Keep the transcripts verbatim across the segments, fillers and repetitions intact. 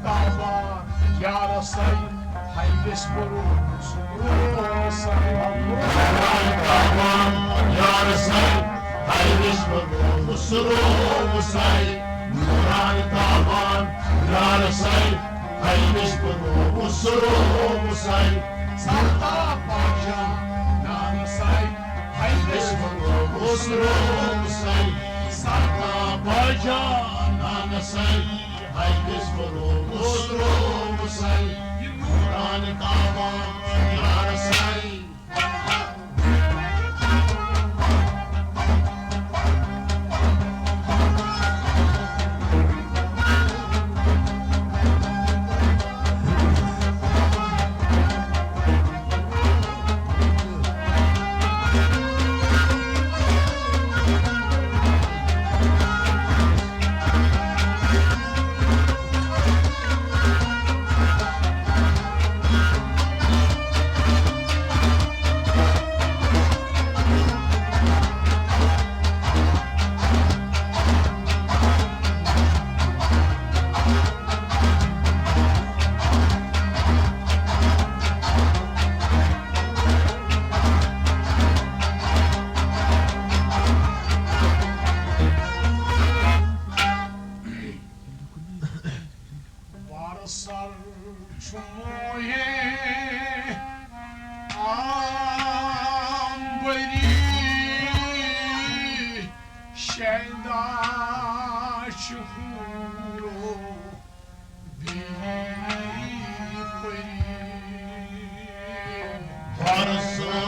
تابان Yaris سۭتۍ، ہاے ویس بروس، روس سۭتۍ۔ نوران تابان یارس سۭتۍ، ہاے ویس بروس، روس سۭتۍ۔ نوران تابان یارس سۭتۍ، ہاے ویس بروس، روس سۭتۍ۔ سرتا پاجان نانس سۭتۍ، ہاے ویس بروس، روس سۭتۍ۔ سرتا پاجان نانس سۭتۍ، ہاے ویس بروس، روس سۭتۍ۔ نوران تابان یارس سۭتۍ۔ وارثر چھُ مویے آمبری، شیدا چھُ حورو بیٚیہِ پٔری۔ وارثر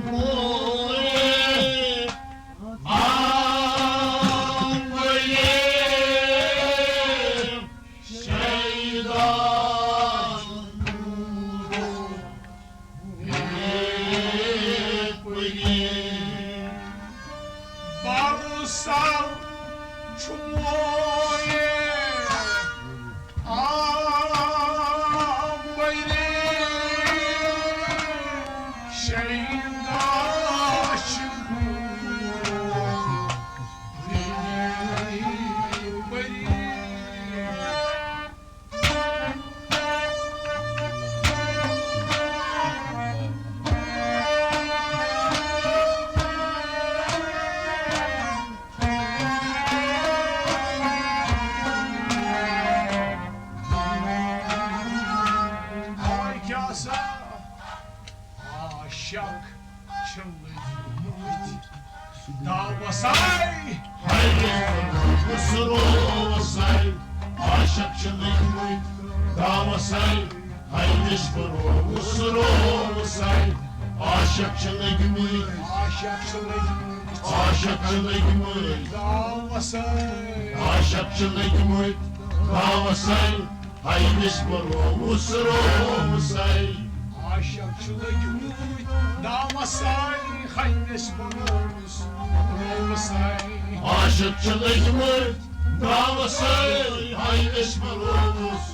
مویے آمبری، شیدا نورو بیٚیہِ پٔری۔ وارثر چھُ مویے آمبری، شیدا چھُ حورو بیٚیہِ پٔری۔ اوے کیٛاہ سا عاشق چھِ لٔگمٕتۍ دعوسَے۔ ہاے ویس بروس، روسَے۔ عاشق چھِ لٔگمٕتۍ دعوسَے۔ ہاے ویس بروس، روسَے۔ عاشق چھِ لٔگمٕتۍ۔ عاشق چھِ لٔگمٕتۍ۔ عاشق چھِ لٔگمٕتۍ۔ دعوسَے۔ عاشق چھِ لٔگمٕتۍ دعوسَے۔ ہاے ویس بروس، روسَے۔ عاشق چھِ لٔگمٕتۍ دعوسَے، ہاے ویس بروس، روسَے۔ عاشق چھِ لٔگمٕتۍ دعوسَے، ہاے ویس بروس،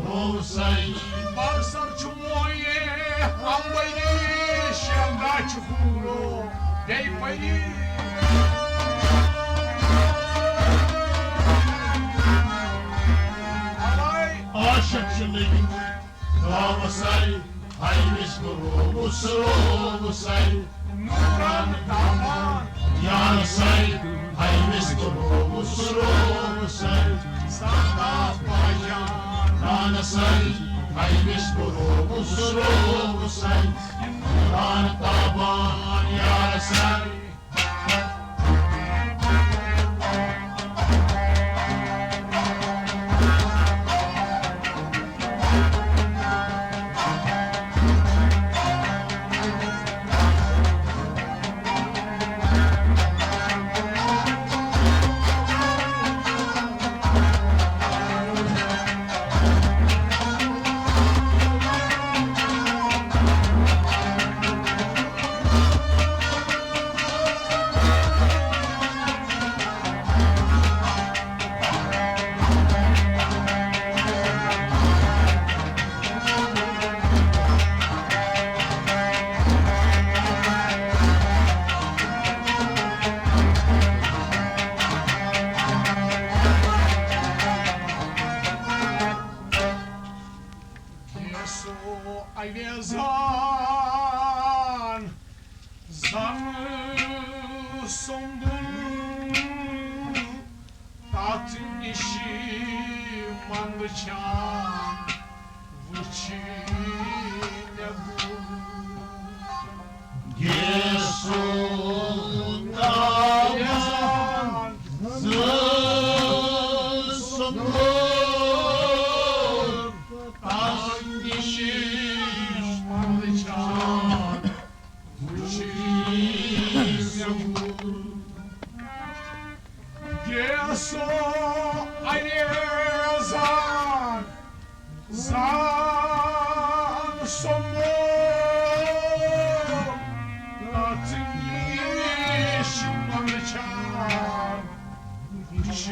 روسَے۔ وارثر چھُ مویے آمبری، شیدا چھُ حورو بیٚیہِ پٔری۔ اوے۔ عاشق چھِ لٔگمٕتۍ دعوسَے، ہاے ویس بروس، روسَے۔ نوران تابان یارسَے، ہاے ویس بروس، روسَے۔ سرتا پاجان نانسَے، ہاے ویس بروس، روسَے۔ نوران تابان یارسَے۔ اویزان زن سومبُل تتھ نِش منٛدچھان وُچھ مےٚ گُل۔ گیسُک تابان زن سومبُل تتھ نِش منٛدچھان وُچھ مےٚ گُل۔ گیسو اویزان زن سومبُل تتھ نِش منٛدچھان وُچھ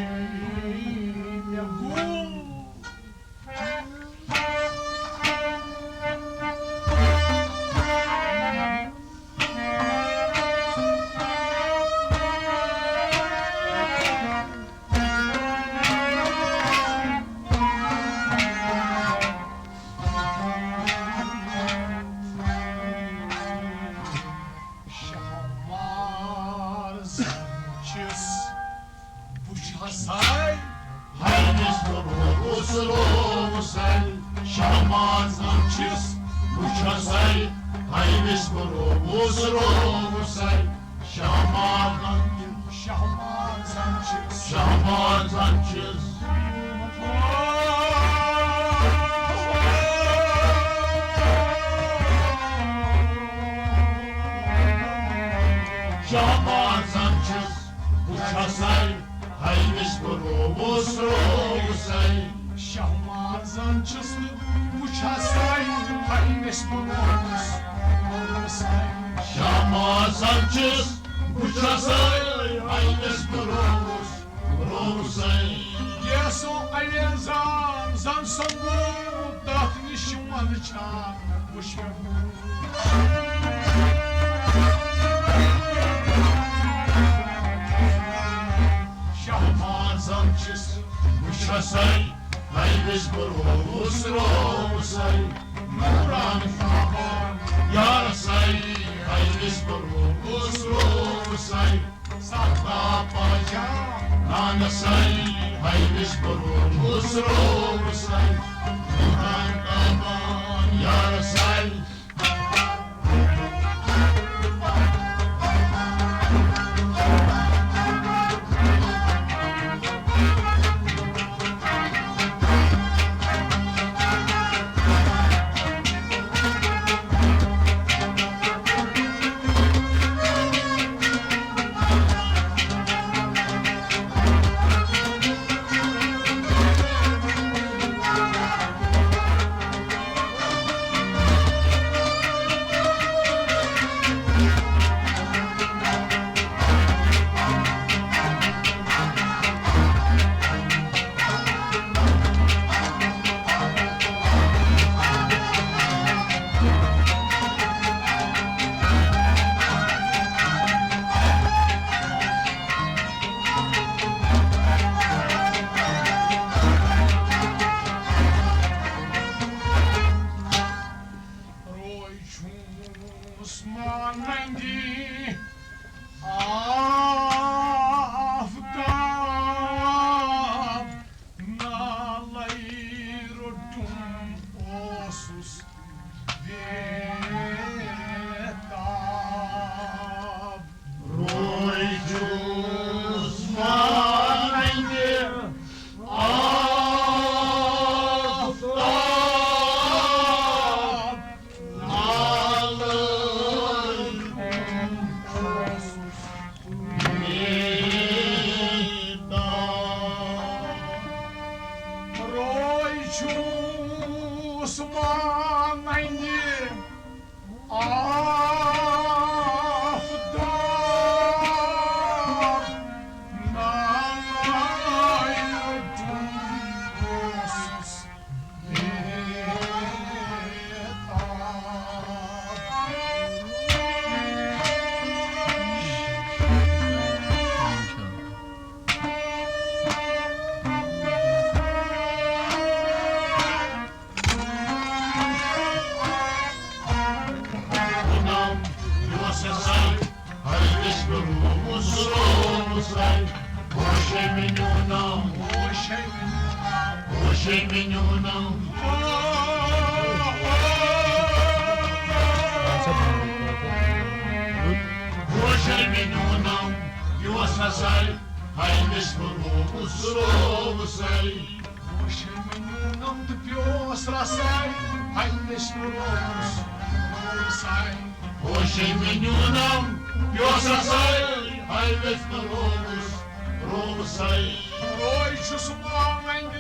مےٚ گُل۔ شہمار زن چھُس بہٕ چھسے ہیمِس بروس روسے۔ شہمار زن چھُس بہٕ چھسے ہیمِس بروس روسے۔ شہمار زن چھُس، شہمار زن چھُس، شہمار زن چھُس۔ شہمار زن چھُس بہٕ چھسے ہیمِس بروس روسے۔ شہمار زن چھُس بہٕ چھسے ہیمِس بروس روسے۔ شہمار زن چھُس بہٕ چھسے ہیمِس بروس روسے۔ گیسو اویزان زن سومبُل تتھ نِش منٛدچھان وُچھ مےٚ گُل۔ شہمار زن چھُس بہٕ چھسے ہیمِس بروس روسے۔ نوران شہمار یارسے ہیمِس بروس روسے۔ ستا پاجا نانسے ہیمِس بروس روسے۔ نوران کابان یارسے۔ روے چھُس مانندی آفتاب، نالے روٚٹُم اوسُس بے تاب۔ روے چھُس مانندِ آفتاب، نالے روے چھُس مانندِ آفتاب، نالے روٚٹُم اوسُس بے تاب۔ Hoje menino não, hoje menino não, e o Sassai, ai, neste novo, novo sai. Hoje menino não te pior, Sassai, ai, neste novo, novo sai. Hoje menino não, e o Sassai, ai, neste novo, novo sai. Roy Cusman'ın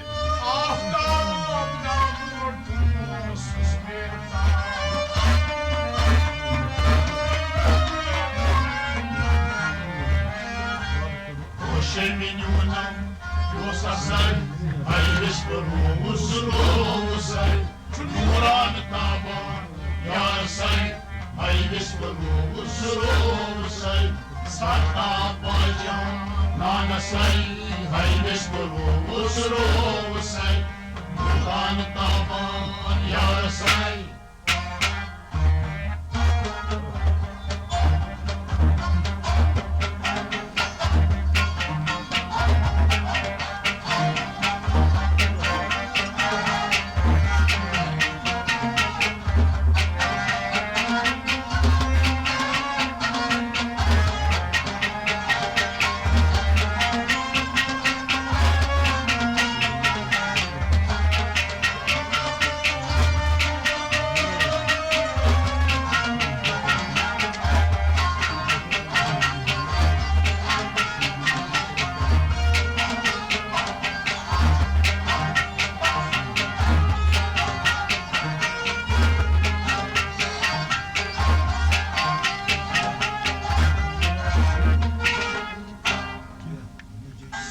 aftabına vurdum susmaya. O şeminuna, o sasay, ay, vespero, usuro, usay. Nuran taban, yar say, ay, vespero, usuro, usay. Sata bajan, nana say, ay, vespero, usuro, usay. Nuran taban, yar say.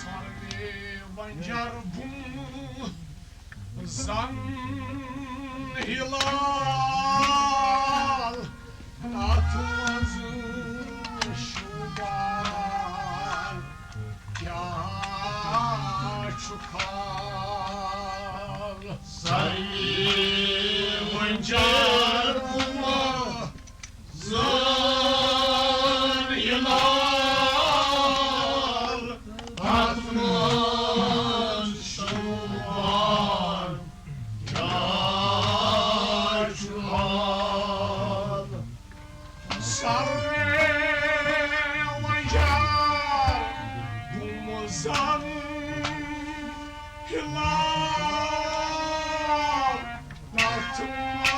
Sarve vanjar bum zan hilal, tatmaz şuban, kya çukal. Sarve vanjar bum zan hilal, tatmaz şuban, kya çukal. Sarve vanjar bum zan hilal, tatmaz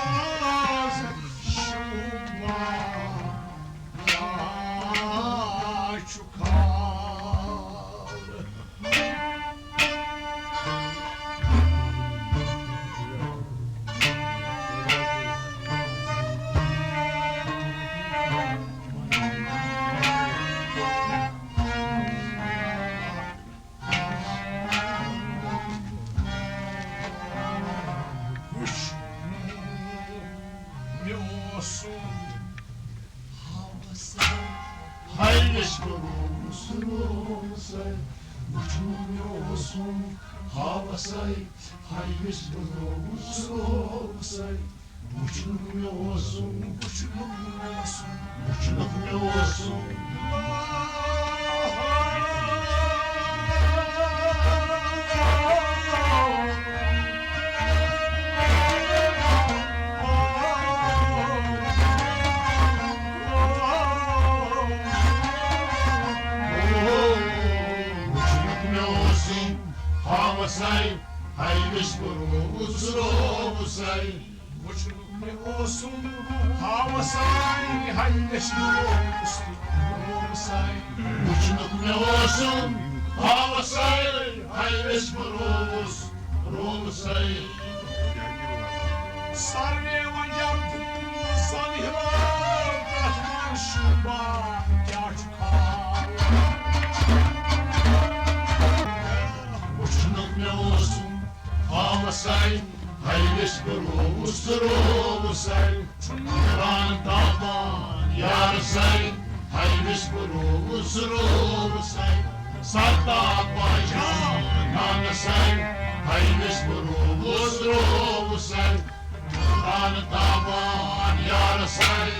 şuban, kya çukal. Wüş olsun. Hay, vespero, usuro, usay. Wüş olsun. Havasay. Hay, vespero, usuro, usay. Buçuk mu olsun? Buçuk mu olsun? Buçuk mu olsun? Buçuk mu olsun? Havasay, hay, vespero, usuro, usay. Buçuk mu olsun? Havasay, hay, vespero, usuro, usay. Buçuk mu olsun? Havasay, hay, vespero, usuro, usay. Sarve vanjar bum zan hilal, tatmaz şuban, kya çukal. Buçuk mu olsun? Havasay, hay, vespero, usuro, usay. Nuran taban, yar say, hay, vespero, usuro, usay. Sata bajan, nana say, hay, vespero, usuro, usay. Nuran taban, yar say.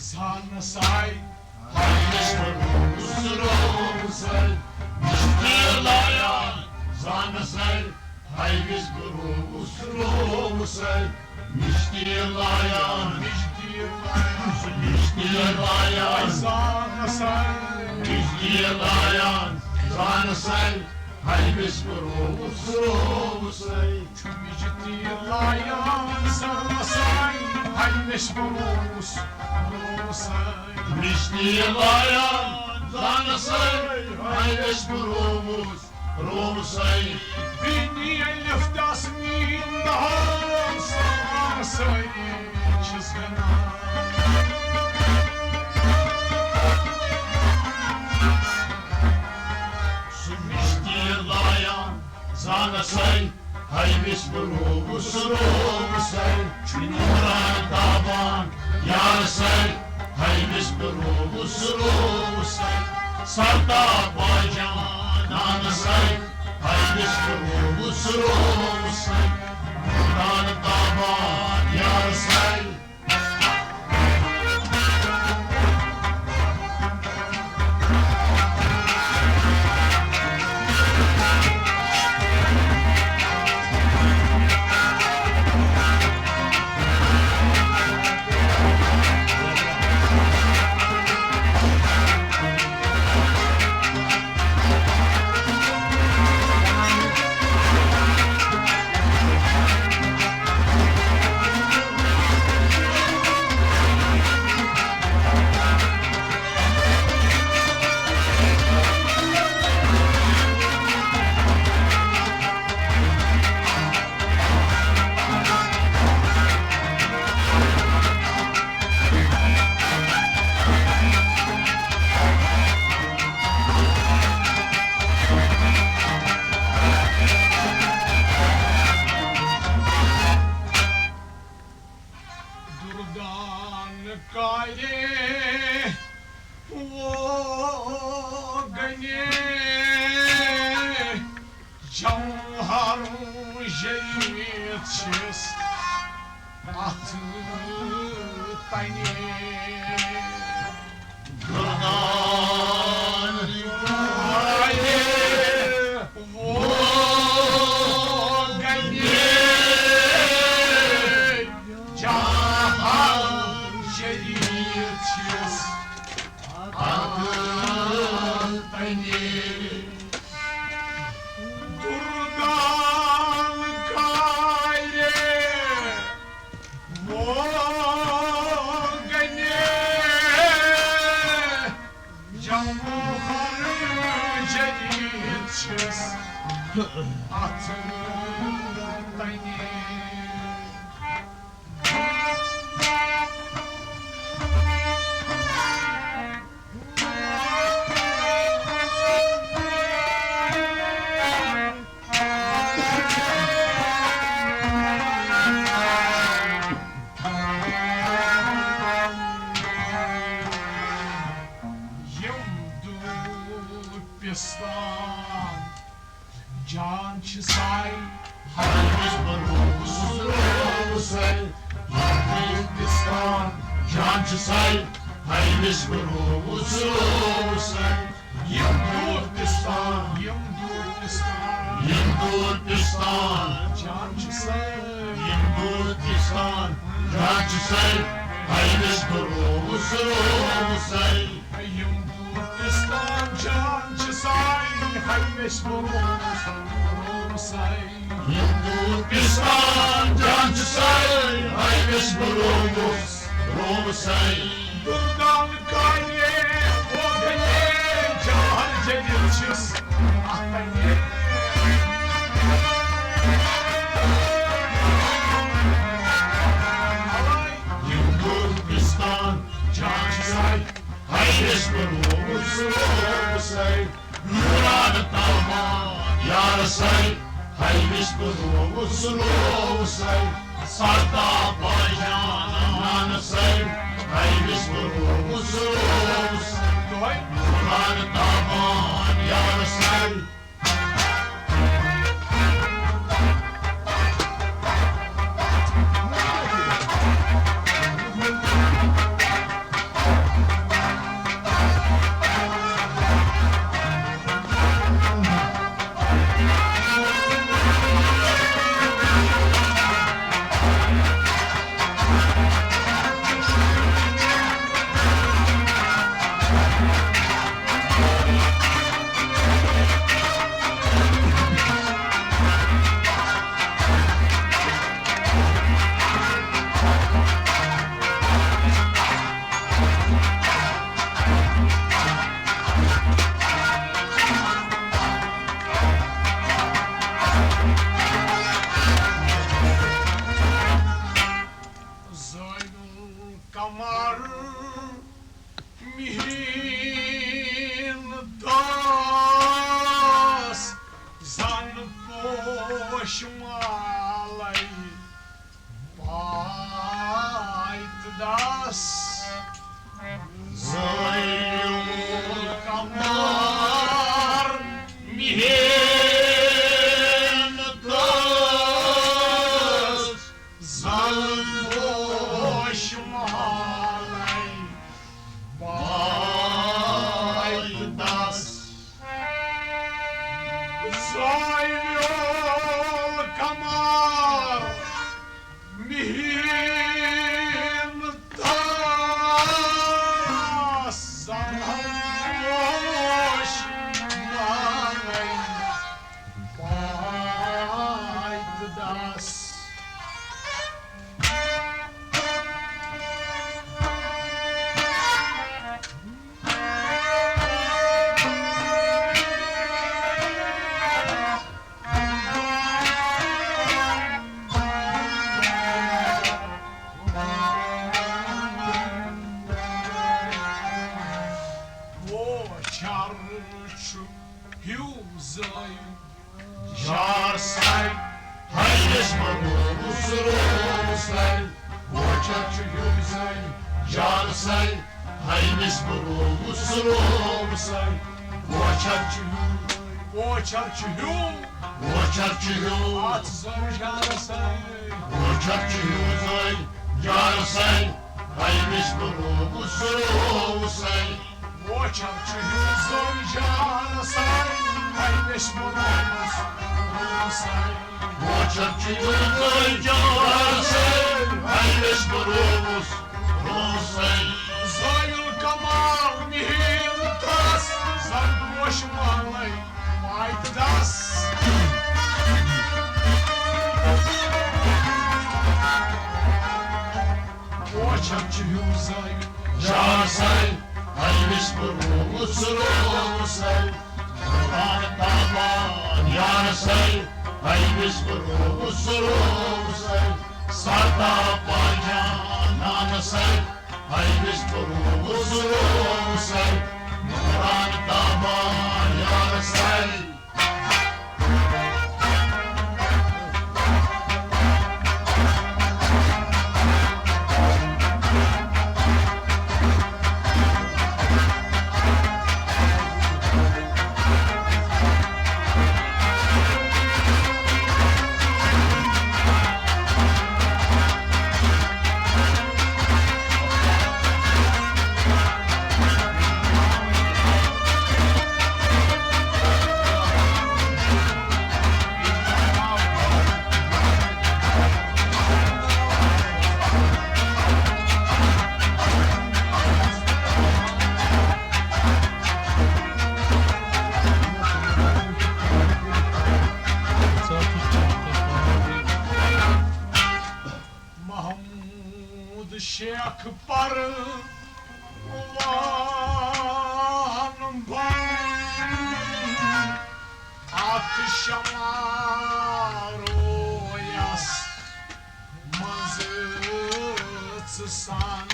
زانسَے، ہاے ویس بہٕ رووُس، رووُسَے، مِشتہِ لایان، زانسَے، ہاے ویس بہٕ رووُس، رووُسَے، مِشتہِ لایان، مِشتہِ لایان، مِشتہِ لایان، زانسَے، مِشتہِ لایان، زانسَے، ہاے ویس بہٕ رووُس، رووُسَے۔ چھُ مِشتہِ لایان زانسَے، ہاے ویس بہٕ رووُس، رووُسَے۔ مِشتہِ لایان زانسَے، ہاے ویس بہٕ رووُس، رووُسَے۔ بیٚنہِ لِفتَس میٖن دہان زانسَے چھِس گنٛدان۔ سُہ مِشتہِ لایان زانسَے، ہاے ویس بہٕ رووُس، رووُسَے۔ چھُ نوٗران تابان یارسَے، ہاے ویس بہٕ رووُس، رووُسَے۔ سرتاپا جانانسَے، ہاے ویس بہٕ رووُس، رووُسَے۔ نوٗران تابان یارسَے۔ دردان کالے وہ گنے جوہر جیت چھس اتھ تنے۔ دردان کالے وہ گنے جوہر جیت چھس اتھ تنے۔ دردان کالے وہ گنے جوہر جیت چھس اتھ تنے۔ یم دود پستان جان چھِ ساے۔ ہاے ویس بہٕ رووُس، رووُسَے۔ یم دود پستان جان چھِ ساے۔ ہاے ویس بہٕ رووُس، رووُسَے۔ یم دود پستان، یم دود پستان، یم دود پستان جان چھِ ساے۔ یم دود پستان جان چھِ ساے۔ ہاے ویس بہٕ رووُس، رووُسَے۔ یم دود پستان جان چھِ ساے، ہاے ویس بہٕ رووُس، رووُسَے۔ یم دود پستان جان چھِ ساے، ہاے ویس بہٕ رووُس، رووُسَے۔ دردان کالے وہ گنے جوہر جیت چھس اتھ تنے۔ یم دود پستان جان چھِ ساے، ہاے ویس بہٕ رووُس، رووُسَے۔ نوٗران تابان یارسَے، ہاے ویس بہٕ رووُس، رووُسَے۔ سرتاپا جانانسَے، ہاے ویس بہٕ رووُس، رووُسَے۔ نوٗران تابان یارسَے۔ مالے پاے تہٕ دس۔ زٲیُل قمر مِہِن تہٕ زن پوش مالے پاے تہٕ دس۔ زٲیُل قمر مِہِن تہٕ زن پوش مالے پاے تہٕ دس۔ ووچھر چھُ ہیوٗ زٲیِل جار ساے، ہٲیِس بہٕ رووُس رووُس ساے۔ ووچھر چھُ ہیوٗ زٲیِل جار ساے، ہٲیِس بہٕ رووُس رووُس ساے۔ ووچھر چھُ ہیوٗ، ووچھر چھُ ہیوٗ، ووچھر چھُ ہیوٗ۔ اَتھ زٲیِل جار ساے۔ ووچھر چھُ ہیوٗ زٲیِل جار ساے، ہٲیِس بہٕ رووُس رووُس ساے۔ ووچھر چھُ ہیوٗ زٲیِل جار ساے، ہٲیِس بہٕ رووُس رووُس ساے۔ ووچھر چھُ ہیوٗ زٲیِل جار ساے، ہٲیِس بہٕ رووُس رووُس ساے۔ زٲیِل قمر مِہِن تہٕ زن پوش مالے پاے تہٕ دس۔ ووچھر چھُ ہیوٗ زٲیِل جار ساے، ہٲیِس بہٕ رووُس رووُس ساے۔ قربان تابان یار ساے، ہٲیِس بہٕ رووُس رووُس ساے۔ ستا پاجان نان ساے، ہٲیِس بہٕ رووُس رووُس ساے۔ قربان تابان یار ساے۔ محمود شیخ پروان بن اتھ شمارویس منٛز ژٕ سن۔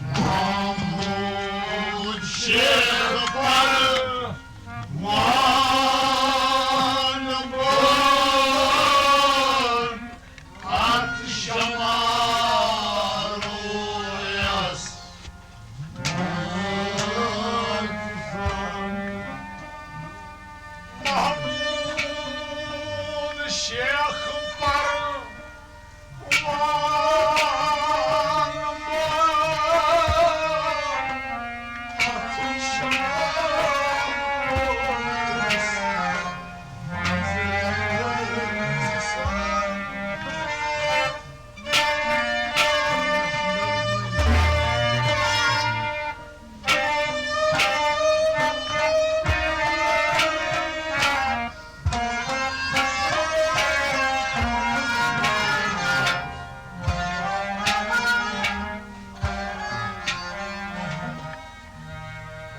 محمود شیخ پروان بن اتھ شمارویس۔ محمود شیخ پروان۔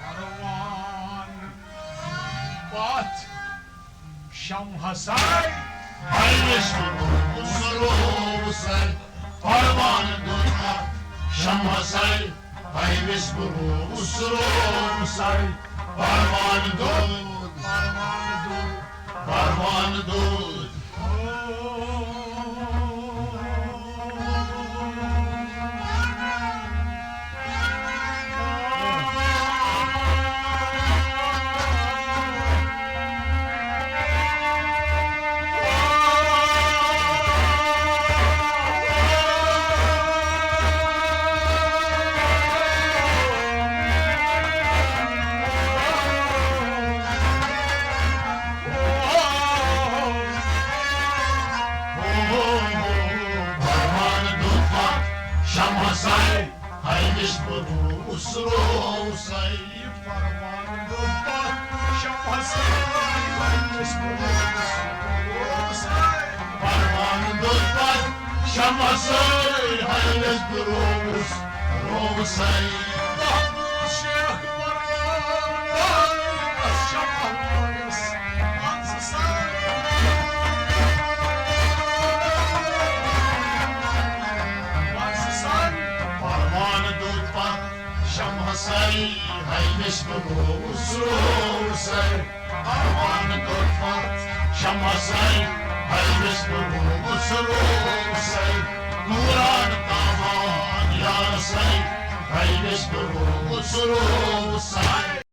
پروان پتھ شمہٕ ساے۔ ہٲیِس بہٕ رووُس رووُس ساے۔ پروان دوٚد پتھ شمہٕ ساے۔ ہٲیِس بہٕ رووُس رووُس ساے۔ پروان دوٚد، پروان دوٚد۔ پروانہٕ دود۔ پروانہٕ دود پتھ شمع سائے، ہاے مےٚ چھُ بروس روسے۔ پروانہٕ دود پتھ شمع سائے، ہاے مےٚ چھُ بروس روسے۔ پروانہٕ دود پتھ شمع سائے، ہاے مےٚ چھُ بروس روسے۔ محمود شیخ ورما، شمع روس۔ پروانہٕ دود پتھ شمع سائے، ہاے مےٚ چھُ بروس روسے۔ پروانہٕ دود پتھ شمع سائے، ہاے مےٚ چھُ بروس روسے۔ نورانہٕ تابان یار سائے، ہاے مےٚ چھُ بروس روسے۔